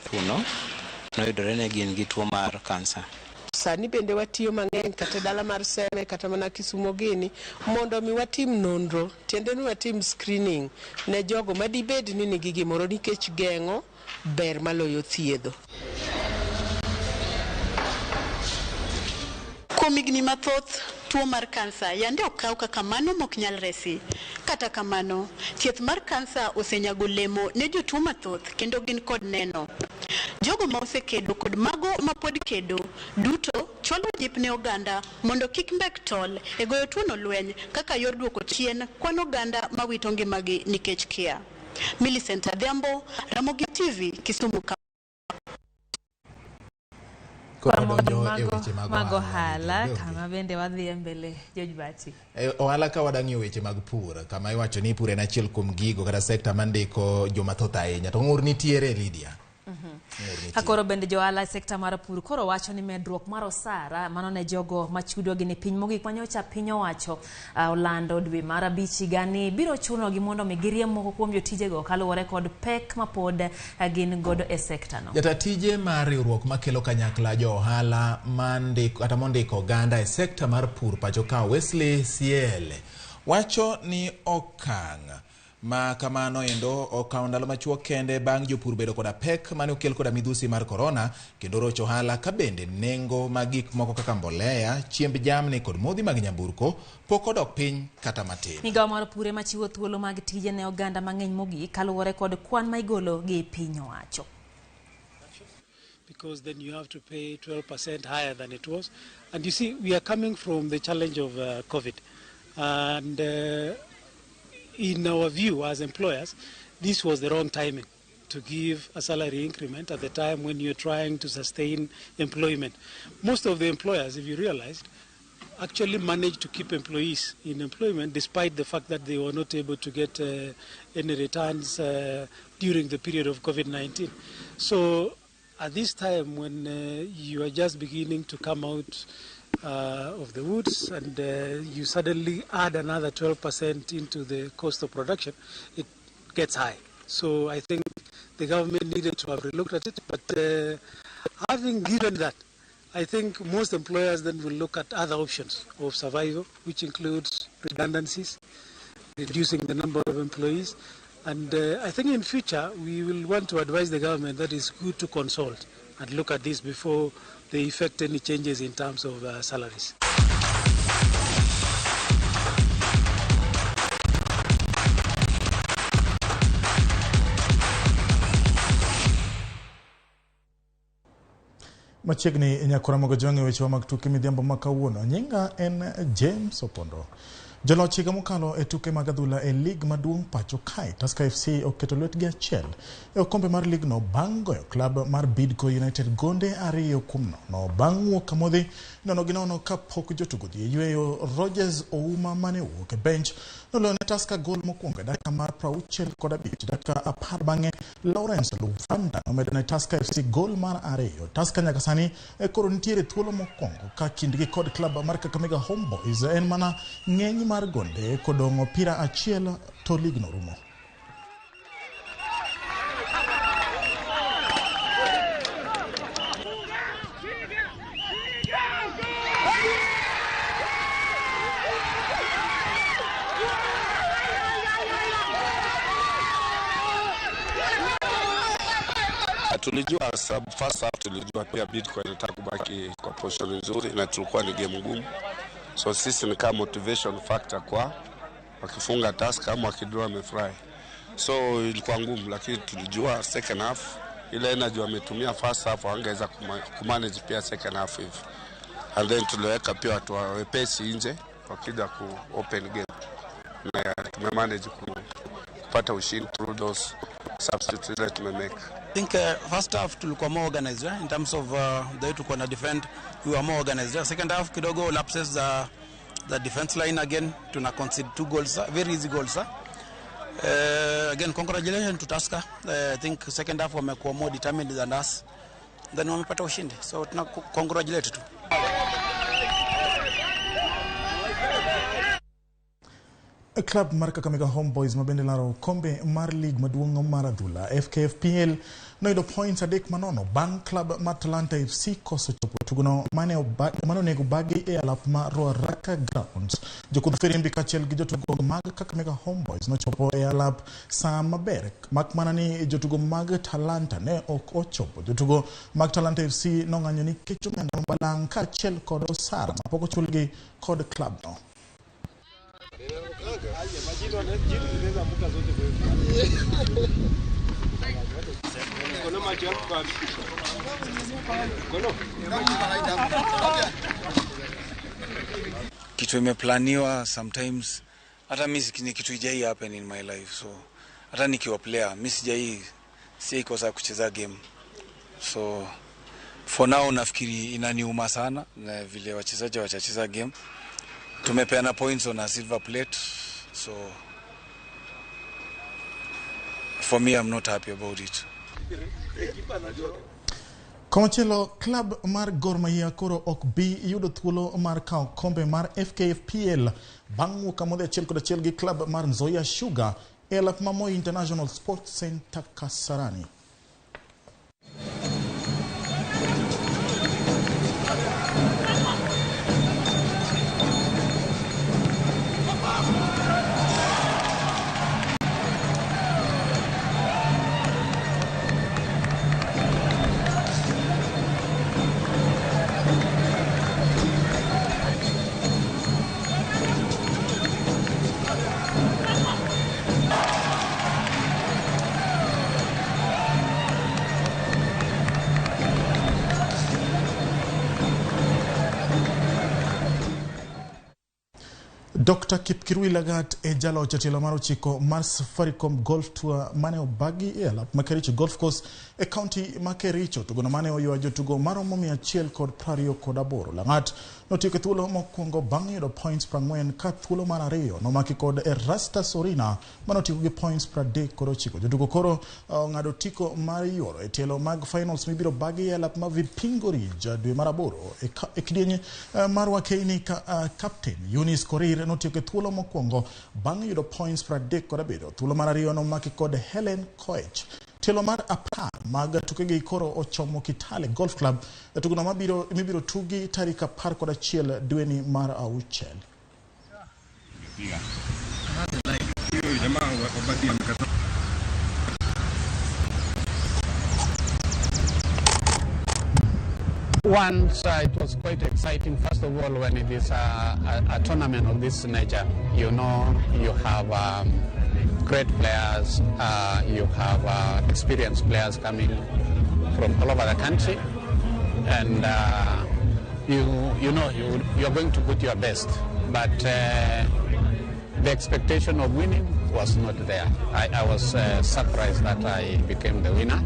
Thuno noyudore ni gin gi tuo mar kansa. Sani bende watiyo mang'eny kata dala mar Seme kata mana Kisumo gini mondo mi watim nonro, tiende ni watim screening ne jogo madibed ni nigi gimoro nikech geng'o ber maloyo thiedho. Kuom higni mathoth, tuo mar kansa yande okaw kaka mano mok nyal resi. Kata kamano, thieth mar kansa osenyago olemo ne jotuo mathoth kendo gin kod neno. Jogo ma osekedo kod mago ma pod kedo duto chwalo jip ne oganda mondo kik mbek tol e goyo tuono lweny kaka yor duoko chien kwan oganda mawito ngimagi nikech kia. Millicent Adhiambo, Ramogi TV, Kisumu County. Koro Kwa wadonjo e mago, weche mag mag ohala, ohala Lydia, kama bende wadhi e mbele George Bati. E, ohala ka wadang'iyo weche mag pur kama iwacho ni pur en achiel kuom gigo kata sekta mandiko joma thoth ahinya to ng'ur nitiere Lydia. Ng'ur nitie. Ka koro bende johala e sekta mar pur koro wacho ni medruok mar osara mano ne jogo machudo gi ni piny mogik manyocha piny owacho olando dwe mar abich higani biro chunogi mondo mi giriemb moko kuom jotijego kaluwore kod pek mapod gin godo e sekta no. Jata tije mar riwruok makelo kanyakla jo ohala mandiko kata mondiko oganda e sekta mar pur pacho ka Wesley Siele wacho ni okang' ma kamano endo okawo ndalo machuok kende bang' jopur bedo koda pek mane okel koda midhusi mar korona kendo rocho ohala ka bende nengo mag gik moko kaka mbolea, chiemb jamni kod modhi mag nyamburko pok odok piny kata matin. Migawo mar pur ema chiwo thuolo mag tije ne oganda mang'eny mogik kaluwore kod kwan ma igolo gi piny owacho. Because then you have to pay 12% higher than it was. And you see, we are coming from the challenge of COVID. And in our view as employers, this was the wrong timing to give a salary increment at the time when you're trying to sustain employment. Most of the employers, if you realized, actually managed to keep employees in employment despite the fact that they were not able to get any returns during the period of COVID-19. So at this time when you are just beginning to come out of the woods and you suddenly add another 12% into the cost of production, it gets high. So I think the government needed to have relooked at it, but having given that, I think most employers then will look at other options of survival, which includes redundancies, reducing the number of employees. And I think in future, we will want to advise the government that it's good to consult and look at this before they effect any changes in terms of salaries. Machiegni nyakora mogo jwang'e wechewa mag tuke midhiambo ma kawuono. Nyinga en James Opondo. Joloch higa mokalo e tuke mag adhula e lig maduong' pacho kae, Tusker FC oketo lwetgi achiel e okombe mar ligno bang' goyo klab mar Bidco United gonde 2-0 bang' wuok kamodhi 0-0 kapok jotugo dhi e yweyo. Rogers Ouma mane owuok e bench noloyo ne Tusker gol mokwongo e dakika mar 65. Dakika 10 bang'e Lawrence Luvanda nomedo ne Tusker FC gol mar 2. Tusker nyaka sani koro nitiere thuolo mokwongo ka kindgi kod klab mar Kakamega Homeboys en mana ng'eny mar gonde kodong' opira achiel to ligno rumo. Tulijua sababu first half tulijua pia Bidco inataka kubaki kwa position nzuri na tulikuwa ni game ngumu, so sisi ni kama motivation factor kwa wakifunga Tusker ama wakidraw wamefurahi, so ilikuwa ngumu, lakini tulijua second half ile energy wametumia first half wangeweza kumanage pia second half hivi, and then tuliweka pia watu wepesi nje wakija ku open game na tumemanage kupata ushindi through those substitutes ile tumemake. I think first half tulikuwa more organized, in terms of the way tulikuwa na defend, we were more organized. Second half kidogo lapses the defense line again, tuna concede 2 goals, very easy goals. Again, congratulations to Tusker. I think second half wamekuwa more determined than us. Then wamepata ushindi. So tuna congratulate tu. Club mar Kakamega Homeboys mabende laro okombe mar lig maduong' mar adhula FKFPL noyudo points 3 manono bang' club mar Talanta FC koso chopo tugono mane onego bagi e alap mar Ruaraka Grounds. Jokudh firimbi kaachiel gi jotugo mag Kakamega Homeboys nochopo e alap saa maber, mak mana ni jotugo mag Talanta ne ok ochopo. Jotugo mag Talanta FC nong'anyo nikech omenda mabalang' kaachiel kod osara mapok ochulgi kod club no. Kitu imeplaniwa sometimes, hata mimi ni kitu ijai happen in my life, so hata nikiwa player mimi sijai kosa kucheza game, so for now nafikiri inaniuma sana na vile wachezaji wachacheza game. Tumepeana points on a silver plate, so for me I'm not happy about it. Komachielo, club mar Gor Mahia koro ok bi yudo thuolo mar kawo kombe mar FKFPL bang' wuok amodhi 1-1 gi club mar Nzoia Sugar e alap ma Moi International Sports Center Kasarani. Dr. Kipkirui Lagat e jaloch e tielo mar 9 mar Safaricom Golf Tour mane obagi e alap ma Kericho Golf Course e kaunti ma Kericho. Tugono mane oywa jotugo maromo 128. Lagat notieko thuolo mokwongo bang' yudo points 40 ka thuolo mar ariyo nomaki kod Erastus Orina manotieko gi points 39. Jotugo koro ong'ado tiko mar yuoro e tielo mag finals mibiro bagi e alap ma Vipingo Ridge dwe mar 8. E kidieny mar Wakeini captain Eunice Korir notieko thuolo mokwongo bang' yudo points 37. Thuolo mar ariyo nomaki kod Helen Koech. Tielo mar 10 mag tukegi koro ochomo Kitale Golf Club e tugono mibiro tugi tarik 11 dweni mar 6. Once it was quite exciting. First of all, when it is a tournament of this nature, you know, you have great players, you have experienced players coming from all over the country, and you know you're going to put your best. But the expectation of winning was not there. I was surprised that I became the winner.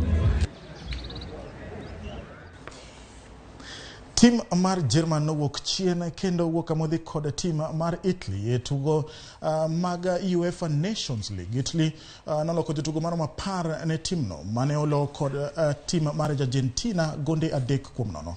Tim mar Jerman nowuok chien kendo wuok amodhi kod tim mar Italy e tugo mag UEFA Nations League. Italy noloko jotugo maromo 10 ne timno mane olo kod tim mar Argentina gonde 3-0.